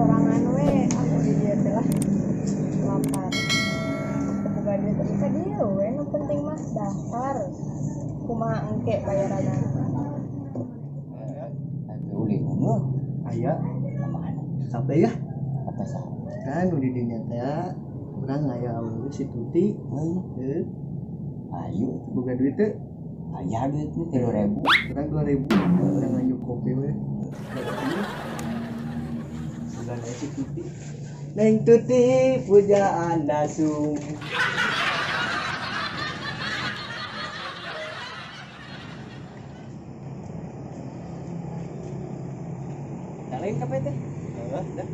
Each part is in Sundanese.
Sorangan we, aku di dieu teh lah. Lapar. Teu boga duit tapi ka dieu we nu penting mah daftar. Kumaha engke bayaranna. Ulin nu Aya mana? Sampai ya. Apa sah? Kan nu di dinya teh urang aya awewe si Tuti. Heuh. Ayo, boga duit teu? Aya duit teh 3.000. Urang 2.000. Urang ngayuk kopi we. Boga si Tuti. Neng Tuti pujaan dasung. Lain kape teh? Heeh, dah.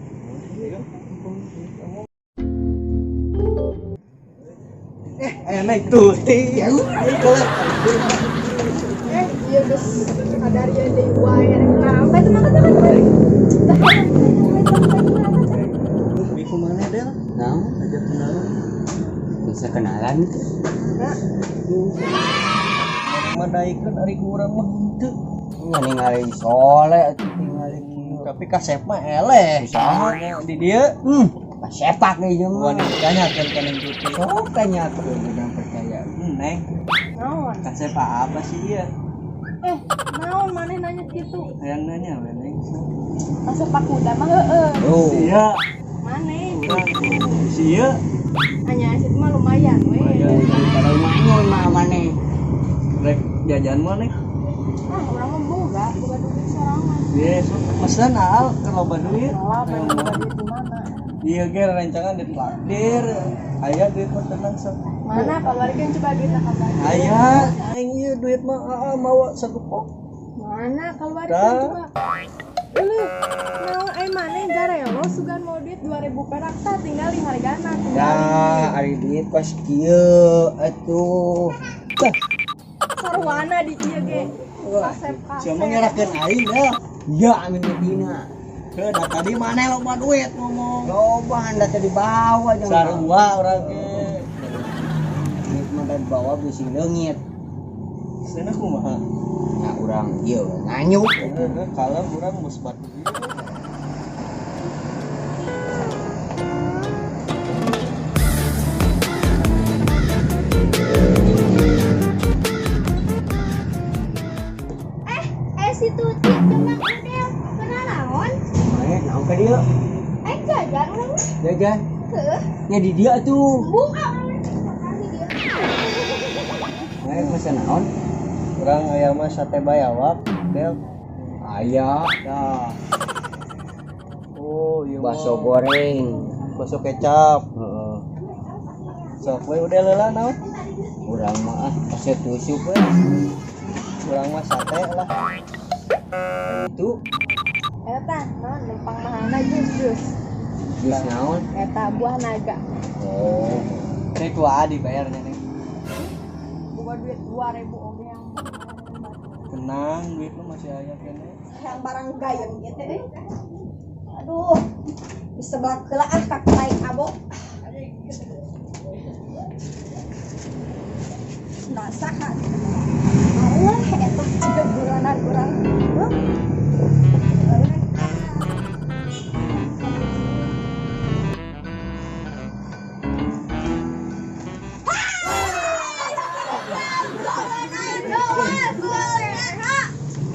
Aya Neng Tuti. Ayo kelar. Ieu geus kadaria deui wae rek naon bae teu makan. Kumaha Del? Naon? Ajak kenalan. Bisa kenalan teh. Nah, Mah daikeun ari ku urang mah henteu. Ningali soleh atuh tingali kieu. Tapi kasep mah eleh. Saha? Di dieu. Kasepak deui ieu mah. Wani tanyakeun ka Neng Tuti. Sok tanyakeun urang percaya. Neng, naon? kasep apa sih ieu? Naon maneh nanya kitu? Hayang nanya we Neng. Kasep kuda mah heueuh. Oh. Sia, Maneh. sia. Hanya asit mah lumayan we. Daripada manyun mah maneh. Rek jajan mah Neng. Ah, urang mah boga duit sorangan. Ye, sok mesen al keur loba duit. Lah, pengen boga duit di mana? Iya ge rencangan ditraktir. Aya duit mah tenang sok. Mana keluarkeun coba duitna ka baju. Aya, aing ieu duit mah aa mawa sagepok. Mana keluarkeun coba. Uluh, naon ai maneh garelo sugan mau duit 2000 perak tah tinggal di hargana. Ya, ari duit kos kieu atuh. Sarwana di ieu ge. Kasep kasep. Sia mah ngerakeun aing ya. Ya amin Medina. Heuh, da tadi maneh loba duit ngomong. Loba anda tadi bawa jangan. Sarua urang ge. Duit mah dari bawah bisi leungit. Cenah kumaha? Nah, urang ieu nganyuk. Heuh, kalem urang geus batu ieu. Si Tuti jeung Mang Udel kenal naon? Naon ka dieu? Jajan urang mah. Jajan. Heuh. Nya di dieu atuh. Buka urang mah di dieu. Mesen naon? Urang aya mah sate bayawak, Del. Aya. Tah. Oh, ieu mah Bakso goreng. Bakso kecap. Heeh. Sok we udah leula naon? Urang mah ah kasih tusuk we. Urang mah sate lah. Itu Eta naon numpang mahalna jus. Jus naon? Eta buah naga. Oh. Teh ku aa dibayarnya Neng. Boga duit 2000 oge yang Tenang, duit lu masih aya keneh. Yang barang gayeng gitu eh. Aduh. Disebelah heula ah ka tai abo. Nah, saha. Allah eta jiga buranan urang. Heuh.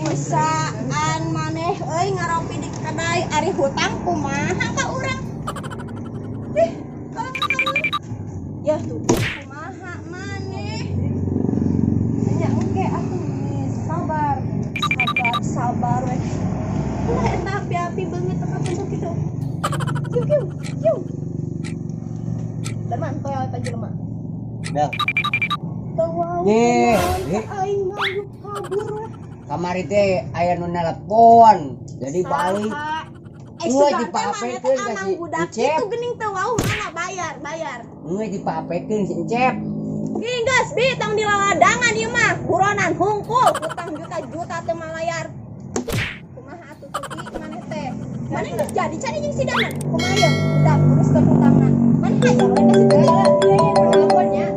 Bisaan maneh euy ngaropi di kedai ari hutang kumaha ka urang? Ih, ya tuh kumaha maneh? Nya engke atuh sabar. Sabar we. Ulah eta api-api beungeut teu kabentuk kitu. Kieu kieu kieu. Dan mah toel eta jelema. Del. Teu wau. Ye, aing nganggup kabur we. Kamari teh aya nu nelpon. Jadi balik. Sugan teh maneh teh amang budak kitu geuning teu wau mana bayar. Geus dipapekeun si Encep. Geus bi tong dilaladangan ieu mah. Buronan hungkul hutang juta-juta teu malayar. Kumaha atuh Tuti maneh teh? Maneh geus jadi cari jeung si Danan. Kumaha ieu? Udah uruskeun hutangna. Maneh hayang we ka si Tuti. Iya, nelpon nya.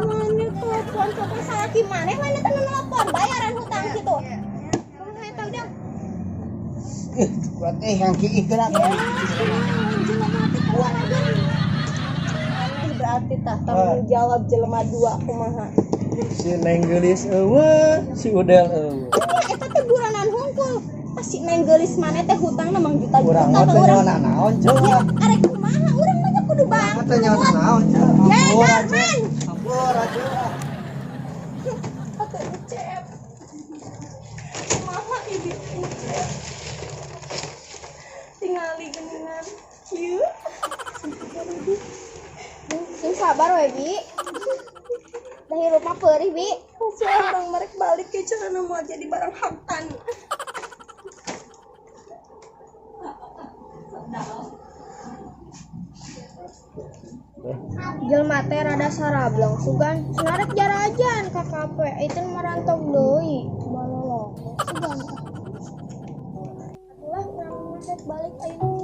Maneh telepon telepon salaki maneh maneh teh nelpon bayaran hutang kitu. Kumaha eta udah? Kuat yang kiih geura. Jelema teh kumaha geuning. Aneh berarti tah tanggung jawab jelema dua kumaha. Si Neng Geulis eueuh, si Udel eueuh. Nya eta teh buranan hungkul. Pas si Neng Geulis maneh teh hutangna mang juta-juta Urang mah ka teu urang. nyaho naon ceu. Ya, arek kumaha urang mah kudu Urang mah teu nyaho bangkrut. naon ceu. Ya, Hampura ceu. Darman. Hampura ceu. Atuh Ucep. Kumaha ieu Ucep. Tingali geuningan. Ieu. Sing sabar we, Bi. Da hirup mah peurih, Bi. Si orang merek balik ke carana mau jadi barang haktan. Jelma teh rada sarablong sugan senarek jarajan ka kafe itu merantau deui balolong sugan. Atulah urang mah rek balik ayeuna.